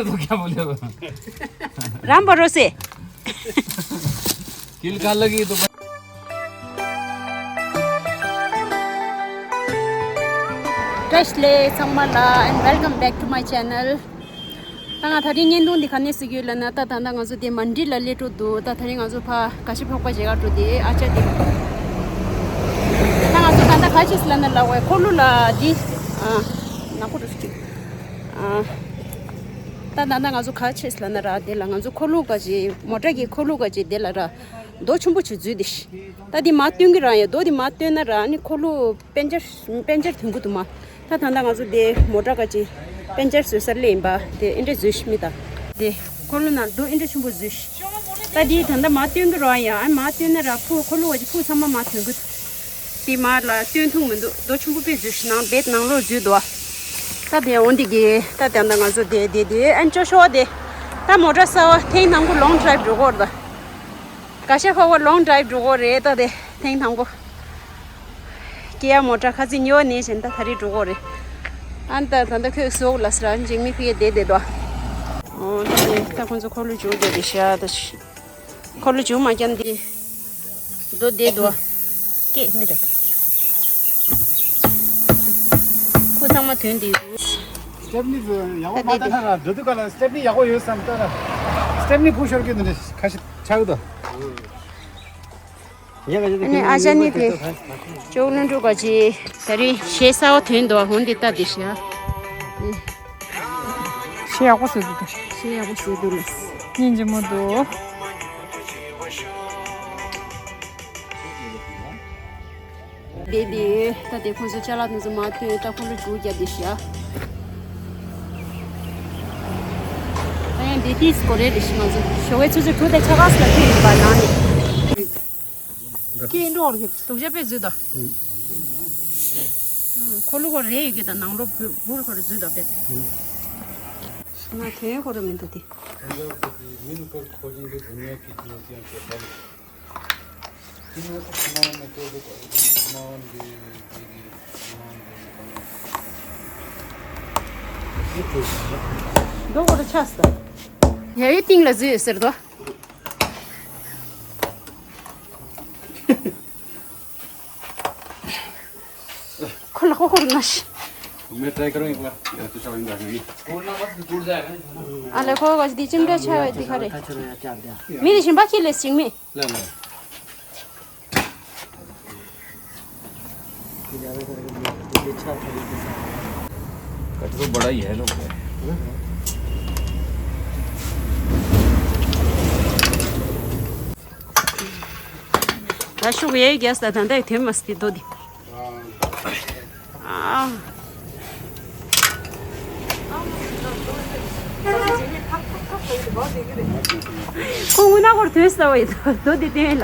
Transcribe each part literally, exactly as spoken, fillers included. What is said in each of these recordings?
तो क्या बोले वो? राम भरोसे। किल खा लगी तो। བཀྲ་ཤིས་བདེ་ལེགས་ཚང་མ་ལ། and welcome back to my channel. ད་ང་ད་རིང་བརྙན་ཐུང་འདི་ག་ནས་གཟིགས་ཡོད་ལབ་ན། ད་ད་ལྟ་ང་ཚོ་དེ་མན་ཌི་ལ་སླེབས་འགྲོ་འདུག་ད་ད་རིང་ང་ཚོ་ཕར་ག་ཤེ་ཕོག་པ་བྱེད་ག་འགྲོ་དེ་ཨ་ཅག་དེ། ད་ང་ཚོ་ད་ལྟ་ག་ཅེས་ལབ་ན་ལ་བའི་འཁོར་ལོ་ལ་འདི། ཨ། ནག་པོ་འགྲོ་ཞིག་ཨ། ད་ད་ལྟ་ང་ཚོ་ག་ཅེས་ལབ་ན་ར། དེ་ལ་ང་ཚོ་འཁོར་ལོ་ག་ཅེ་མོ་ཊ་གི་འཁོར་ལོ་ག་ཅེ་དེ་ལ་ར། རྡོ་ཆེན་པོ་ཅིག་འཛུལ་ཏེ་ཤི། ད་འདི་མར་བཏོན་གི་ར་ཡ། རྡོ་འདི་མར་བཏོན་ན་ར་ཨ་ནི་འཁོར་ལོ་པན་ཅར་པན་ཅར་ཐོན་གི་འདུག་མ། ད་ད་ལྟ་ང་ཚོ་དེ་མོ་ཊ་ག་ཅིག་པན་ཅར་བཟོ་ས་སླེབས་ཡིན་པ། དེ་ཨེ་འདྲ་འཛུལ་ཤི་མི་ད། དེ་འཁོར་ལོ་ནང་རྡོ་ཨེ་འདྲ་ཆེན་པོ་འཛུལ་ཤི། ད་འདི་ད་ལྟ་མར་བཏོན་གི་ར་ཡ། ཨ་མར་བཏོན་ན་ར་ཕུ་འཁོར་ལོ་ག་ཅིག་ཕུ་ཚང་མ་མར་ཐོན་གི་འདུག་དེ་མར་ལ་བཏོན་ཐུབ་མི་འདུག་རྡོ་ཆེན་པོ་དཔེ་འཛུལ་ཤི། ནང་བེད་ནང་ལོགས་འཛུལ་འདུག་ད་དེ་འོན་ཏེ་གི་ད་ད་ལྟ་ང་ཚོ་དེ་དེ་དེ་ཨན་ཅོ་ཤོ་དེ། ད་མོ་ཊ་གསར་པ་ཐེངས་དང་པོ་ལོང་ཌ་རའིབ་འགྲོ་གི་རེད་ད། ག་ཤེ་ཕོག་པ་ལོང་ཌ་རའིབ་འགྲོ་གི་རེད་ད། དེ་ཐེངས་དང་པོ། ཀི་ཡ་མོ་ཊ་ཁ་ཚིག་ཉོ་ནས་བཞིན་ད་ད་རེས་འགྲོ་གི་རེད། ཨན་ད་ད་ད་ཁོས་བཟོ་ལ་སི་ར་འཇིགས་མེད་ཕི་ཡེ་བསྡད་བསྡད་དོ། ཨོ་ད་དེ་ད་ཁོང་ཚོ་འཁོར་ལོ་བཅུག་བསྡད་དེ་ཤ་ད་ཤི། འཁོར་ལོ་བཅུག་མ་རྐྱང་དེ་རྡོ་བསྡད་དོ། སྐད་མི་འདུག་ཁོ་ཚང་མ་ཐོན་དེ་འདུག་སི་ཊེབ་ནི་ཡག་པོ་མ་ད་ད་ད་ད་འགྲོ་དུས་ག་ལ་སི་ཊེབ་ནི་ཡག་པོ་ཡོད་བསམ་ད་ད། སི་ཊེབ་ནི་ཕུ་ཤོར་གི་འདུག་ནི་ཁ་ཤས་ཆག་འདུག་ཨ་ནི་ཨ་ཅག་ནི་དེ་ཅོག་ལུན་ཀྲུག་ག་ཅི་ད་རེས་གཞས་གསར་པ་ཐོན་འདུག་འོན་ཏེ་ལྟ་དེ་ཤ། གཞས་ཡག་པོ་བཟོས་འདུག་ད། གཞས་ཡག་པོ་བཟོས་འདུག་ལ། སྙིང་རྗེ་མོ་འདུག་དེ་དེ་ད་དེ་ཁོང་ཚོ་ཅ་ལག་དེ་ཚོ་མ་ཐོན་ད་ཁོང་ཚོ་འགྲོ་རྒྱབ་དེ་ཤ། ད་ཡང་དེ་དེ་སྐོར་རེད་རེ་ཞིག་ང་ཚོ་ཞོགས་པའི་ཆུ་ཚོད་དྲུག་དང་ཕྱེད་ཀ་ཙམ་ལ་ཐོན་ཡོད་པ་ནང་ནས། ཀྱེ་འགྲོ་རེད། དུག་ཆ་དཔེ་བཟོས་ད། འཁོར་ལོ་ཁོ་རེ་ཡོད་ཀྱི་ད་ནང་ལོགས་བུ་བུར་ཁོ་རེ་བཟོས་ད་དཔེ། ང་དེ་ཁོ་རེ་མི་འདུག་དེ། མདོ་ཁོ་རེ་ཆགས་ད། ཡ་ཡི་སྟེང་ལ་བཟོས་ཟེར་ད། ཁོ་ལ་ཁོ་ཁོ་རུ་ན་ཤི། मैं ट्राई करूँ एक बार। या तो चावल डालने की। ཨ་ལེ་ཁོ་གོ་འདི་ཅིམ་འདྲ་ཆ་བའི་འདི་ག་རེད། མི་དེ་ཞིམ་པ་ཁྱི་ལས་ཅིག་མེད། لا لا। कट तो बड़ा ही है लोग। ད་ཤུགས་ཡའི་རྒྱས་ད་ད་ལྟ་ཡི་དོན་མ་སྟེ་དོ་དེ། ཨ། ཁོ་དངུལ་ནག་སྐོར་དོན་ཟ་བ་ཡི་དོ་དེ་དོན་ལ།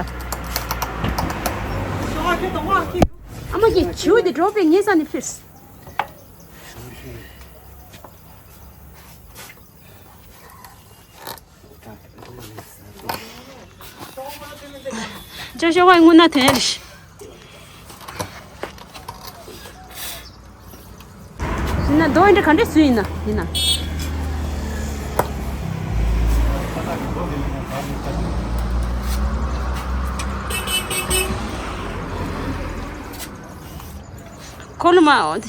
ཨ་མ་གི་ཆུ་དེ་འགྲོ་པའི་ངེས་ས་ནས་ཕིར། ཅོ་ཤོ་བའི་དངུལ་ན་དོན་རེ། ཡིན་ན་རྡོ་འདྲ་ག་འདྲ་སུ་ཡིན་ན་ཡིན་ན། ཁོ་ལོ་མ་འོ་དེ།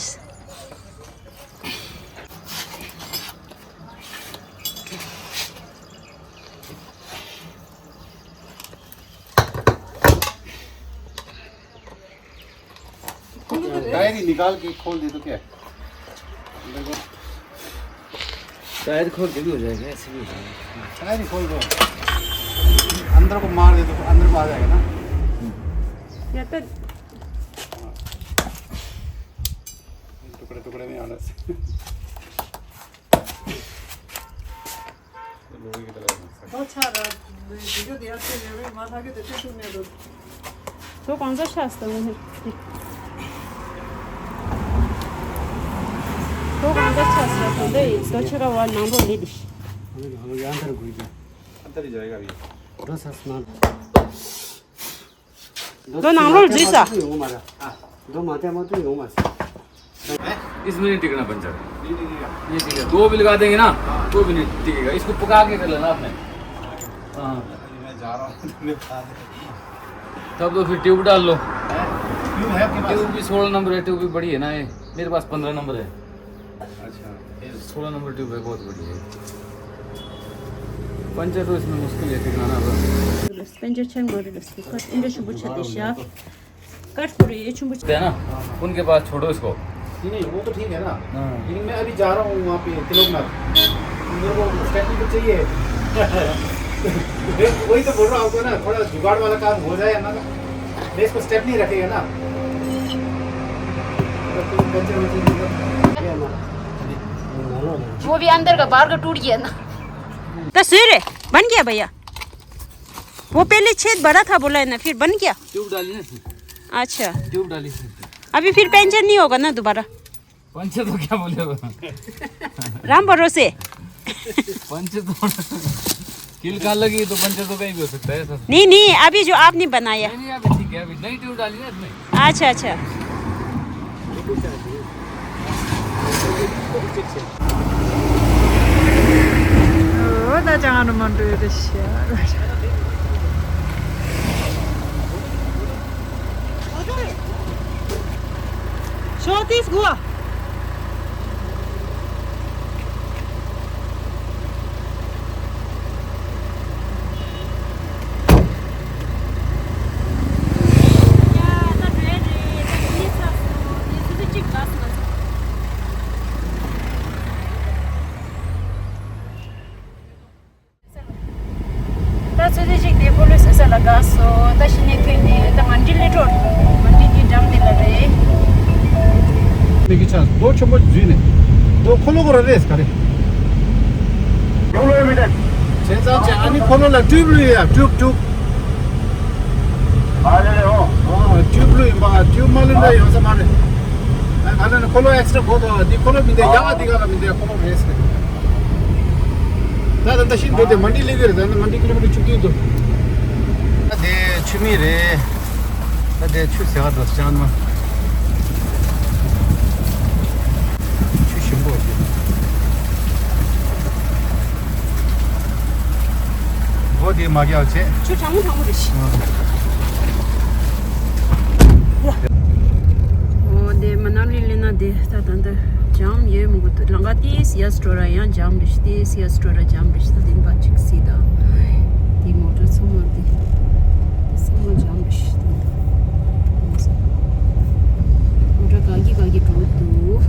डायरी निकाल के खोल दे तो क्या? अंदर को टायर खोल के भी हो जाएगा, ऐसे भी हो जाएगा। टायर ही खोल दो। अंदर को मार दे तो अंदर को आ जाएगा ना। या तो टुकड़े टुकड़े में आना। ལོ་ཆ་ར་དེ་གི་དེ་ཡ་ཚེ་ཡོད་རེད་མ་ཐག་གི་དེ་ཚེ་ཤུགས་མེད་རུ། ལོ་གང་ཚ་ཆགས་སོང་ནི། ལོ་གང་ཚ་ཆགས་སོང་དེ་འདྲ་ཡིན་ལོ་ཆ་ར་བ་ནང་ལོ་ལེ་དི། ཡང་ཐར་དགོས་ཀྱི། ལོ་ས་སྣང་། ལོ་ནང་ལོ་རྫུས་ས། ལོ་མ་བལྟས་མ་ཐུབ་ཡོང་མ་སོང་། इसमें नहीं टिकना पंचर। नहीं टिकेगा। नहीं टिकेगा, दो भी लगा देंगे ना, तो भी नहीं टिकेगा। इसको पका के कर लेना आपने। हाँ। मैं जा रहा हूँ, तुम्हें बता दे। तब तो फिर ट्यूब डाल लो। हैं? ट्यूब है आपके पास? ट्यूब भी सोलह नंबर है, ट्यूब भी बड़ी है ना ये। मेरे पास पंद्रह नंबर है। अच्छा, फिर? सोलह नंबर ट्यूब है, बहुत बड़ी है। पंचर तो इसमें मुश्किल है टिकाना बस। पंचर छन मारे दस के साथ इंजेक्शन पूछा देशा। कट पूरी ये छुम पूछा। है ना? उनके पास छोड़ो इसको। नहीं, नहीं, वो तो ठीक है ना। हाँ। लेकिन मैं अभी जा रहा हूँ वहाँ पे तिलोकनाथ। मेरे को स्टेपनी तो चाहिए। वही तो बोल रहा हूँ आपको ना, थोड़ा जुगाड़ वाला काम हो जाए ना। मैं इसको स्टेपनी रखेगा ना। वो भी अंदर का बाहर का टूट गया ना। तस्वीर है, बन गया भैया। वो पहले छेद बड़ा था बोला है ना, फिर बन गया। ट्यूब डाली ना इसमें। अच्छा। ट्यूब डाली इसमें। अभी फिर पंचर नहीं होगा ना दोबारा? पंचर तो क्या बोले हो? राम भरोसे। पंचर तो किल का लगी तो पंचर तो कहीं भी हो सकता है सर। नहीं, नहीं, अभी जो आपने बनाया। नहीं, नहीं, अभी ठीक है, अभी नई ट्यूब डाली ना इसमें। अच्छा, अच्छा। Ota changano mandro de shia. Shorties gua. ད་ཚོད་ཚོད་ཅིག་དེ་ཕོ་ལོས་ཟེར་ས་ལ་དགའ་སོ། ད་ཤི་ནས་ཐོན་ནས་ད་མ་འདྲི་ལེ་ཀྲོ། མ་འདྲི་གི་འགྲམ་དེ་ལ་རེད། མི་གི་ཆ་རྡོ་ཆེན་པོ་འཛུལ་ནས་རྡོ་འཁོར་ལོ་གོ་ར་རེད་ག་རེ། བྱས་ཙང་བྱས་ཨ་ནི་འཁོར་ལོ་ལ་ཊུབ་ལུས་ཡ་ཊུབ་ཊུབ། ཨ་ཊུབ་ལུས་ཡིན་པ་ཊུབ་མ་ལུས་ན་ཡོང་ས་མ་རེད། ཨ་ནི་འཁོར་ལོ་ཨེག་སི་ཊྲ་དགོས་དོ་འདི་འཁོར་ལོ་མི་འདེ་ཡག་འདི་ག་ལ་མི་འདེ་འཁོར་ལོ་རེད་ཟེར། ད་ད་ད་ཤིན་ཏུ་དེ་མ་འདི་ལེགས་རེད། ད་ནི་མ་འདི་ཀི་ལོ་མི་ཊར་བཅུ་བདུན་འདུག་ད་དེ་ཆུ་མིག་རེད། ད་དེ་ཆུ་ཟེར་བ་དང་ཅང་མ། ཆུ་ཞིམ་པོ་རེད། སྒོ་དེ་མ་རྒྱག་བྱས། ཆུ་གྲང་མོ་གྲང་མོ་རེད་ཤི། ཨོ། འོ་དེ་མ་ནཱ་ལི་ལི་ན་དེ། ད་ད་འདི་ཇམ་ཡོད་མི་དགོས་འདུག་ལམ་ཁ་ཏིས་ཡ་སི་ཊོ་ར་ཡང་ཇམ་རེད་ཤི། ཏིས་ཡ་སི་ཊོ་ར་ཇམ་རེད་ཤི། ད་དེ་ནི་པ་ཅིག་སི་ད། དེ་མོ་ཊ་ཚང་མ་དེ། དེ་ཚང་མ་ཇམ་རེད་ཤི། མོ་ཊ་ག་གི་ག་གི་འགྲོ་འདུག་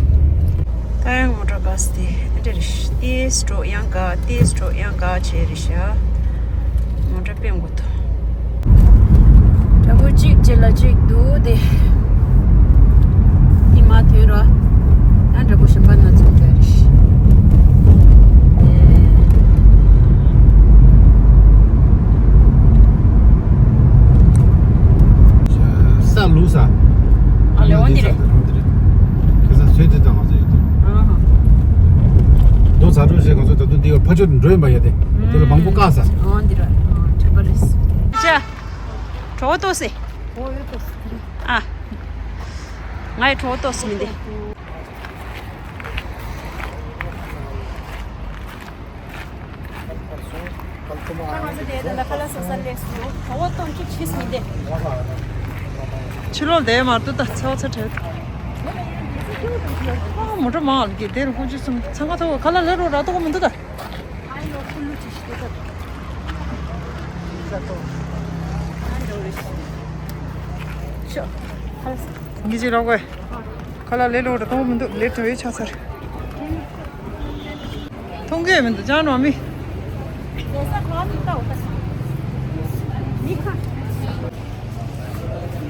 ད་ཡང་མོ་ཊ་ག་སི་དེ་འདྲ་རེད་ཤི། ཏིས་སི་ཊོ་ཡང་ག་ཏིས་སི་ཊོ་ཡང་ག་བྱས་རེད་ཤི། མོ་ཊ་སྤེལ་དགོས་འདུག་འདྲ་པོ་གཅིག་རྗེས་ལ་གཅིག་འདུག་སྟེ། ཉི་མ་ཐོན་ར། ཡང་འདྲ་པོ་གཞན་པ་སྣ་ཚོགས་འདྲ་རེད། ས་ལུག་ས། ཨ་ལེ་འོན་ཏེ་རེད། ཁ་ས་སོས་དེ་དང་ང་ཚོ་ཡོད་དོ། ཨ་ཧ། རྡོ་ཚ་དྲོད་བཞེས་ང་ཚོ་ད་དུང་འདི་བར་ཕ་ཆོས་འགྲོ་ཡིན་པ་ཡ་དེ། དེ་ལ་མང་པོ་བཀག་ས། འོན་ཏེ་ར། ཨ་དྲན་པ་རེད། ཅ། གྲོགས་ཏོ་སེ། ཨ། ང་ཡི་གྲོགས་ཏོ་སེ་མི་འདི། ཕྱི་ལོགས་བསྡད་མ་ཐུབ་ད་ཚ་བ་ཚ་དྲགས། ཨ་མོ་ཊ་མང་གི་དེར་ཧུ་ཅི་སུམ་ཚང་ཁ་ཐོག་ཁ་ལ་ལེ་རོ་ར་ཏོག་མི་འདུག་ད། ངེད་ཅི་རོགས་གོས། ཁ་ལ་ལེ་ལོ་ར་ཏོག་མི་འདུག་ལེ་ཏོ་ཡེ་ཆ་ཚར། མཐོང་གི་མི་འདུག་ཅང་ནོ་མི།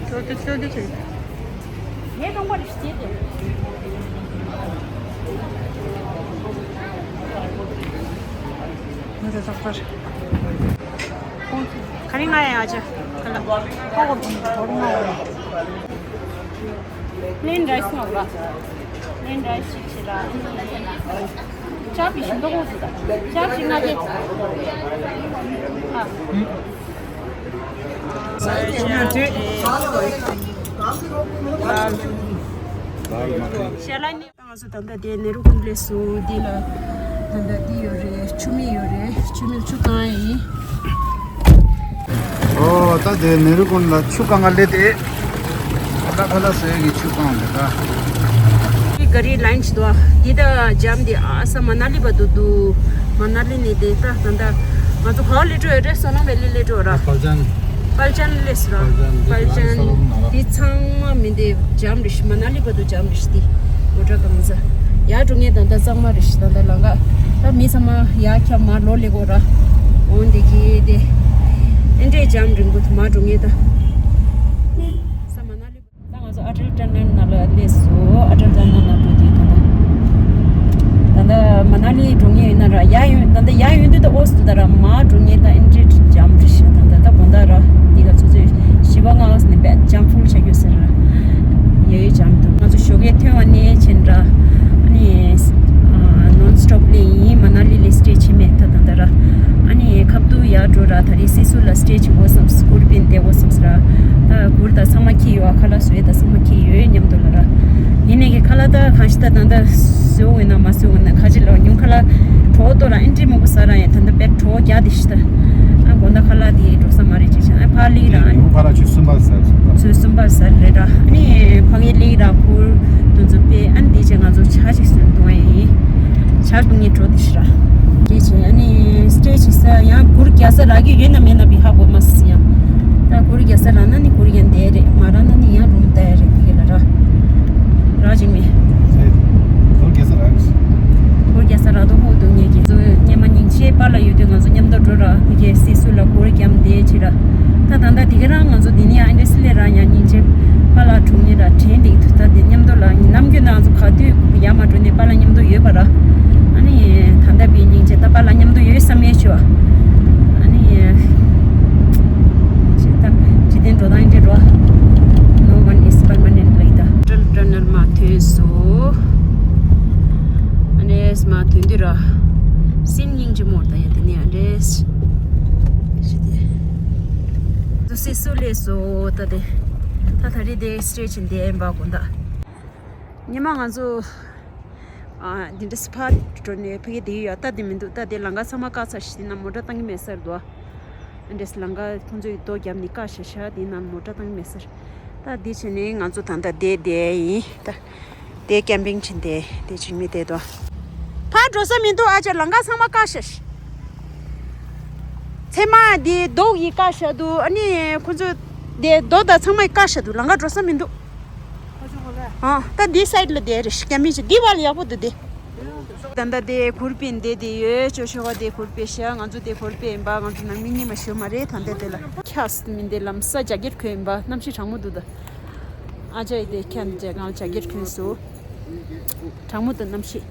ཁྱོད་ཀྱི་ཁྱོད་ཀྱི་ཁྱོད་ཀྱི། ངས་གཏོང་པ་རེ་ཞིག་བྱས་ཏེ། ངས་ད་ལྟ་པར། ག་རེ་ང་ཡ་ཡ་ཅི། ག་ལ། ཧོ་གོ་བུ་གོ་རེ་ང་ཡ་ཡ། Plain rice ནོ་ར། Plain rice ཅིག་བྱེད་ར། ཅག་པི་ཤིང་ཏོག་གོ་ཟི་ད། ཅག་ཅིག་ང་གེ། ཨ། ཤ་ལ་ནི། སོ་ད་ལྟ་དེ་ནེ་རུ་ཀུན་ལས་སུ་འདི་ལ་ད་ལྟ་འདི་ཡོད་རེད། ཆུ་མིག་ཡོད་རེད། ཆུ་མིག་ཆུ་གང་ཡིན། ཨོ་ད་དེ་ནེ་རུ་ཀུན་ལ་ཆུ་གང་ག་ལས་དེ་ད་ཁ་ལ་སོས་ཀྱི་ཆུ་གང་ལས་ད། འདི་ག་རི་ལའིན་ཞིག་འདུག་འདི་ད་འཇམ་འདི་ཨ་ས་མ་ན་ལི་བར་དུ་འདུག་མ་ན་ལི་ནས་དེ་ད་ད་ད་ང་ཚོ་ག་བ་སླེབས་འགྲོ་ཡོད་རེད། སོ་ལོང་ཝེ་ལི་སླེབས་འགྲོ་ར། པལ་ཅན། པལ་ཅན་སླེབས་སོ་ར། པལ་ཅན་འདི་པལ་ཅན་སོ་ལོང་ནང་ལ། འདི་ཚང་མ་མི་འདི་འཇམ་རེད་ཤི། མ་ན་ལི་བར་དུ་འཇམ་རེད་ཤི། འདི་མོ་ཊ་གང་ས་ཡར་འགྲོ་ངེས་ད་ད་གཙང་མ་རེད་ཤི། ད་ད་ལང་ག་ད་མི་ཚང་མ་ཡར་ཁྱབ་མར་ལོག་སླེབས་གོ་ར། འོན་ཏེ་གི་དེ་ཨེ་འདྲས་འཇམ་རིང་པོ་དུ་མར་འགྲོ་ངེས་ད། ས་མ་ན་ལི། ད་ང་ཚོ་ཨ་ཊལ་ཊ་ནལ་ནང་ལ་སླེབས་སོ། ཨ་ཊལ་ཊ་ནལ་ནང་འགྲོ་དུས་ད་ལྟ་ད་ལྟ་མ་ན་ལི་འགྲོ་ངེས་ཡོད་ན་ར། ཡར་ཡོང་ད་ལྟ་ཡར་ཡོང་དུས་ད་ཨོ་སི་ད་ར་མར་འགྲོ་ངེས་ད་ཨེ་འདྲས་འཇམ་རེད་ཤི། ད་ལྟ་ད་དགོང་དག་ར་འདི་ག་ཚོད་ཚོད་བཞི་པ་ལྔ་པ་ནས་བས་འཇམ་ཕུལ་བྱ་རྒྱུ་ཟེར་ར། ཡ་ཡོད་འཇམ་འདུག་ང་ཚོ་ཞོགས་ཀས་ཐོན་བ་ནས་ཕྱིན་ར། ཨ་ནི་ནོན་སི་ཊོབ་ལས་ཡིན། མ་ན་ལི་ལས་སི་ཊེ་བྱེད་མེད་ད་ད་ད་ར། ཨ་ནི་ཁབ་ཏུ་ཡར་འགྲོ་ར། ད་རེས་སི་སུ་ལ་སི་ཊེ་བྱེད་དགོས་བསམ། གུར་པན་བསྡད་དགོས་བསམ་ཟེར་ར། ད་གུར་ད་ཚང་མ་ཁྱེར་ཡོད། ཨ་ཁ་ལག་བཟོས་ད་ཚང་མ་ཁྱེར་ཡོད་མཉམ་དུ་ལ་ར། ཡིན་ནའི་གི་ཁ་ལག་ད་གང་ཞིག་ད་ད་ད་བཟོས་འོས་ན་མ་བཟོས་འོས་ན་ཁ་ཅིག་ལ་ཉུང་ཁ་ལག་གྲོགས་ཏོ་ར་ཨེ་འདྲས་མང་པོ་ཟ་ར་ཡ། ད་ད་དཔེ་གྲོགས་རྒྱག་དེ་ཤི་ད། ཨ་དགོང་དག་ཁ་ལག་དེ་འགྲོ་ས་མ་རེད་ཅེས་བྱ། ཨ་ཕར་ལིག་ར། ཨ་ནི་ཉུང་ཕ་ལ་ཆུ་གསུམ་པ་ཟ་གསུམ་པ། ཆུ་གསུམ་པ་ཟ་རེད་ར། ཨ་ནི་ཕ་གི་ལིག་ར་གུར་དུ་འཛུགས་པས། ཨ་ནི་དེ་རྗེས་ང་ཚོ་ཇ་ཅིག་བཟོས་འདུག་ཨ་ཡིན། ཇ་བཏུང་ངེས་འགྲོ་དེ་ཤི་ར། དེ་རྗེས་ཨ་ནི་སི་ཊེ་བྱེད་ས་ཡང་གུར་རྒྱག་ས་རག་གི་ཡོད་ན་མེད་ན་བི་ཧ་གོ་མ་སི་ཡང་། ད་གུར་རྒྱག་ས་རག་ན་ནི་གུར་ཡང་བསྡད་རེད། མ་རག་ན་ནི་ཡང་རུམ་བསྡད་རེད། བི་གི་ལ་ར། ར་ཅིག་མེད། གུར་རྒྱག་ས་རག་གི་གུར་རྒྱག་ས་རག་དོ་ཧོ་དུ་ངེས་ཀྱི་ཚོ་སྙེ་མ་སྙིང་རྗེ་པཱ་ལགས་ཡོད་དུས་ང་ཚོ་མཉམ་དུ་འགྲོ་ར། དེ་གའི་སི་སུ་ལ་གུར་རྒྱབ་བསྡད་ཅི་ར། ད་ད་ལྟ་དེ་ག་རང་ང་ཚོ་འདི་ནས་ཨ་འདྲ་སི་ལེ་ར་ཡང་སྙིང་རྗེ་པཱ་ལགས་དྲུང་ནས་ར་དྲན་འདུག་ད་དེ་མཉམ་དུ་ལ་ནམ་རྒྱུན་ང་ཚོ་ག་དུས་ཡར་མར་འགྲོ་ནས་པཱ་ལགས་མཉམ་དུ་ཡོད་པ་ར། ཨ་ནི་ད་ལྟ་བའི་སྙིང་རྗེ་ད་པཱ་ལགས་མཉམ་དུ་ཡོད་བསམ་ཡས་ཆུ། ཨ་ནི་ཇི་ལྟར་འགྲོ་སྟངས་འདི་འགྲོ། No one is permanent like the ཨ་ཊལ་ཊ་ནལ་མར་ཐོན་སོང་། ཨ་ནི་མར་ཐོན་དུས་ར། སེམས་སྙིང་རྗེ་མོ་ད་ཡ་དེ་ནས་ཨ་འདྲས། ཞི་དེ། དུ་སི་སུ་ལས་སོ་ད་དེ། ད་ད་རེས་དེ་སི་ཊེ་བྱེད་འདི་ཨེམ་པ་དགོན་ད། ཉི་མ་ང་ཚོ། ཨ། འདི་འདྲ་སི་ཕར་འགྲོ་ནས་ཕ་གི་དེ་ཡོད་ད་དེ་མི་འདུག་ད་དེ་ལང་ཀ་ཚང་མ་བཀག་ཚར་ཤི་དེ་ན་མོ་ཊ་བཏང་གི་མེད་སར་དོ། འདྲེས་ལང་ཀ་ཁོང་ཚོས་རྡོ་བརྒྱབ་ནས་བཀག་ཤ་ཤ་དེ་ན་མོ་ཊ་བཏང་གི་མེད་སར། ད་དེ་བྱས་ནས་ང་ཚོ་ད་ལྟ་དེ་དེ་ཡིན་ད། དེ་ཀེམ་པིང་བྱིན་དེ་དེ་བྱིན་མི་དེ་དོ། ཕར་འགྲོ་ས་མི་འདུག་ཨ་ཅག་ལང་ཀ་ཚང་མ་བཀག་ཤ་ཤི། ཚེ་མ་དེ་རྡོ་ཡི་བཀག་ཤ་འདུག་ཨ་ནི་ཁོང་ཚོ་དེ་རྡོ་ད་ཚང་མ་ཡི་བཀག་ཤ་འདུག་ལང་ཀ་འགྲོ་ས་མི་འདུག་ཨ། ད་འདི་སའིཌ་ལ་བསྡད་རེད་ཤི། ཀ་མི་ཅི་འདི་བ་ལ་ཡག་པོ་འདུག་དེ། ད་ལྟ་དེ་གུར་པན་བསྡད་དེ་ཡོད། ཅོ་ཤོ་ག་དེ་གུར་པན་ཤ། ང་ཚོ་དེ་གུར་པན་ཡིན་པ། ང་ཚོ་ནང་མི་གཉིས་མ་ཞུ་མ་རེད། ད་ལྟ་དེ་ལ་ཁྱགས་མི་འདི་ལམ་ས་ཇ་ཀེཊ་གོན་ཡིན་པ། གནམ་གཤིས་གྲང་མོ་འདུག་ད། ཨ་ཅག་ཡི་དེ་ཁྱེད་ཇ་གང་ཇ་ཀེཊ་གོན་སོ། གྲང་མོ་འདུག་གནམ་གཤིས།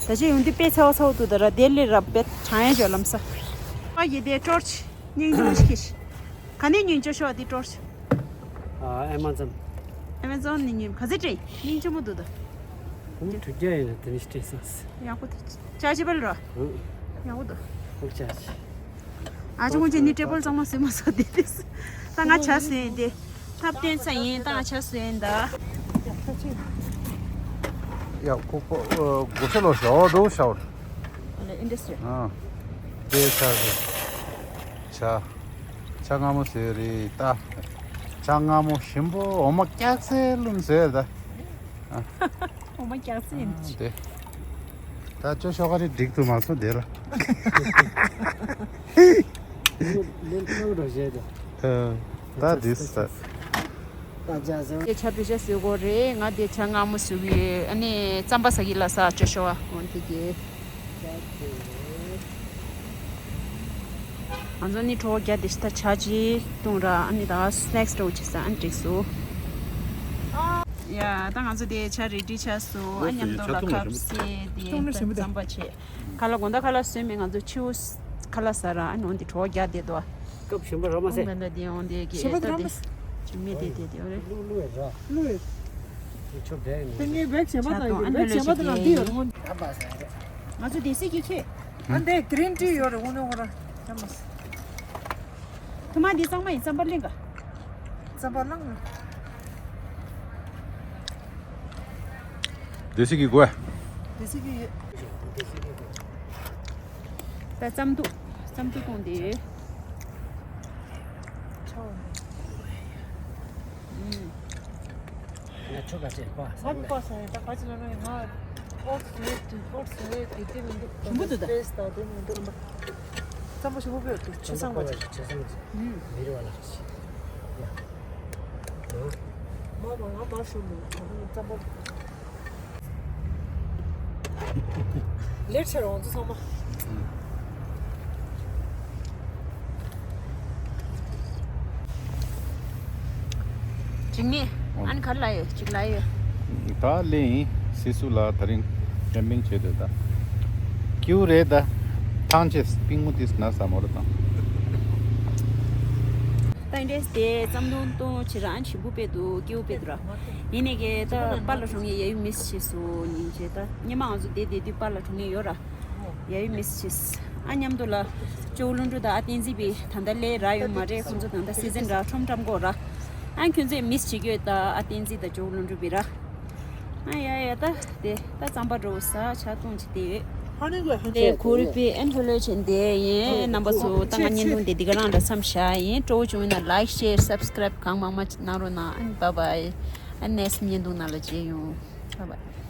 ད་ཅི་ཡོང་དུས་དཔེ་ཚ་བ་ཚ་བོ་འདུག་ད་ར་དེ་ལས་ར་དཔེ་གྲང་ཡ་ཇོ་ལམ་ས། ཨ་ཡི་དེ་ཊོར་ཆི་སྙིང་རྗེ་མོ་ཞིག་གིས། ག་ནས་ཉོས་ཅོ་ཤོ་ག་དེ་ཊོར་ཆི། ཨ། ཨེ་མ་ཛོན། ཨེ་མ་ཛོན་ནས་ཉོས། ག་ཚོད་སྤྲད། སྙིང་རྗེ་མོ་འདུག་ད། ཁོང་དྲུག་བརྒྱ་ཡིན་ན་དེ་ནས་སྤྲད་སོང་། ཡག་པོ་འདུག་ཅ་ཅི་པལ་རོ། ཧུ། ཡག་པོ་འདུག་ཧུ་ཅ་ཅི། ཨ་ཅག་ཁོང་ཅི་ནི་ཊེ་བལ་གཙང་མ་བཟོས་མ་བཟོས་དེ་དེ། ད་ང་ཇ་བཟོས་ཡིན་དེ། ཐབ་བསྟན་ས་ཡིན། ད་ང་ཇ་བཟོས་ཡིན་ད། ཡ་ཁོ་ཁོ་གོ་ཤ་ལོ་ཤ་འོ་འགྲོ་ཤ་འོ། ཨ་ལེ་ཨིན་ཌ་སི་ཊི་རི། ཨ། དེ་ཆ་རེད། ཇ། ཇ་མངར་མོ་བཟོས་རེད་ད། ཇ་མངར་མོ་ཞིམ་པོ་འོ་མ་སྐྱག་ཚལ་བླུགས་བཟོས་ད། འོ་མ་སྐྱག་ཚལ་ཡིན། དེ། ད་ཅོ་ཤོ་ག་རེ་འགྲིག་ཏུ་མ་སོང་དེ་ལ། ལན་ཐང་རོ་བཞེས་ད། ད་དེ་ས། ད་ཇ་བཟོ། དེ་ཇ་བི་ཇ་བཟོས་གོ་རེད། ང་དེ་ཇ་མངར་མོ་བཟོས་ཡོད། ཨ་ནི་རྩམ་པ་ཟ་གི་ལ་ས་ཅོ་ཤོ་ག་འོན་དེ་གི། ང་ཚོ་ནི་གྲོགས་བརྒྱ་དེ་ཤི་ད་ཇ་ཅི་བཏུང་ར། ཨ་ནི་ད་སི་ནེག་སི་འདྲ་བོ་ཅིག་ཟ་ཨ་ནི་འགྲིག་སོ། ཡ་ད་ང་ཚོ་དེ་ཇ་རེ་ཌི་ཆགས་སོ། ཨ་མཉམ་དུ་ལ་ཁབ་སེ་དེ་རྩམ་པ་བྱས། ཁ་ལག་དགོང་དག་ཁ་ལག་བཟོས་མེད། ང་ཚོ་ཕྱི་པོ་ཁ་ལག་ཟ་ར། ཨ་ནི་འོན་དེ་གྲོགས་བརྒྱ་དེ་དོ། སྐབས་གཞན་པ་ར་མ་ཟེ། ད་ལྟ་དེ་འོན་དེ་གི་ད་དེ་ཅི་མེད་དེ་དེ་དེ་རེད། ལུ་ལུ་ཡ་ར། ལུ་ཡ། དེ་ཆོ་བས་ནི། དེ་ངའི་བེག་གཞན་པ་དང་ཡོད། བེག་གཞན་པ་དེ་ནང་འདི་ཡོད་རེད་སྔོན། ང་ཚོ་དེ་སྲིད་ཀྱི་ཁྱེད། ཨ་འདི་གི་རིན་ཊི་ཡོད་རེད་དངོས་གནས་ཁོ་རང་། ཐུ་མ་འདི་གཙང་མ་ཡིན། རྩམ་པ་གླིང་ག་རྩམ་པ་གླང་། देसी घी को है। देसी घी। ད་རྩམ་དུག་རྩམ་དུག་གཏོང་དེ་ཡོད། ང་ཆོ་ག་ཅེ་པ། ང་པ་ས་ཡ་ད་ག་ཅི་ལ་ན་ང་ཨོ་ཙི་རེད་ཨོ་ཙི་རེད་དེ་དེ་མི་འདུག་ཞིམ་པོ་འདུག་ད། ཏེས་ད་དེ་མི་འདུག་རྩམ་པ་ཞིམ་པོ་བོད་དུ་ཆུ་སང་བ་ཅིག་ཆུ་སང་ཅིག་མི་རི་བ་ལ་ཞིག་ཡ། མ་མ་ང་མ་ཞུ་མི་རྩམ་པ། ལེར་ཆེར་འོང་ཚོ་ཚང་མ། ཅིག་ནི་ཨན་གར་ལ་ཡོད་ཅིག་ལ་ཡོད། ད་ལེ་ཡིན་སི་སུ་ལ་ད་རིང་ཀེམ་པིང་བྱེད་དོད་ད། ཀྱུ་རེད་ད། ཐང་ཆེ་པིང་མོ་ཏིས་ན་ས་མོ་ར་དང་། ད་འདྲེས་དེ་ཙམ་དུང་དུང་ཆི་རང་ཞིམ་པོ་པེ་དུ་ཀྱུ་པེ་དུ་ར། ཡིན་ནི་གེ་ད་པ་ལ་ཧྲོང་ཡེ་ཡུ་མིས་ཆེ་སུ་ཉིན་ཆེ་ད་ཉི་མ་ང་ཚོ་དེ་དེ་དུས་པ་ལ་ཧྲོང་ཡེ་ཡོད་ར། ཡ་ཡུ་མིས་ཆེས། ཨ་མཉམ་དུ་ལ་ཇོ་བོ་ལྷུན་གྲུབ་དང་ཨ་བསྟན་འཛིན་པའི་ད་ལྟ་ལས་རག་ཡོད་མ་རེད། ཁོང་ཚོ་ད་ལྟ་སི་ཛན་རག་ཁྲོམ་ཁྲམ་གོ་ར། ཨ་ཁྱོད་ཚོས་མིས་བྱེད་ཀྱི་ཡོད་ད་ཨ་བསྟན་འཛིན་དང་ཇོ་བོ་ལྷུན་གྲུབ་པའི་ར། ཨ་ཡ་ཡ་ད་དེ་ད་རྩམ་པ་འགྲོ་ས་ཆ་གཏོང་བྱེད་དེ་ཡོད། དེ་ཁོ་རི་པའི་ཨན་ཧོ་ལོ་ཆེན་དེ་ཡིན། རྣམ་པ་ཚོ་ད་ང་བརྙན་ཐུང་དེ་འདི་ག་རང་ལ་མཚམས་བཞག་ཡིན། སྤྲོ་བོ་བྱུང་ན་ལའིག་ཤེར་སབ་སི་ཀ་རབ་གང་མང་མང་གནང་རོགས་གནང་། ཨ་ནི་བཱའི་བཱའི། ཨ་ནེས་བརྙན་ཐུང་ནང་ལ་མཇལ་ཡོང་། བཱའི་བཱའི།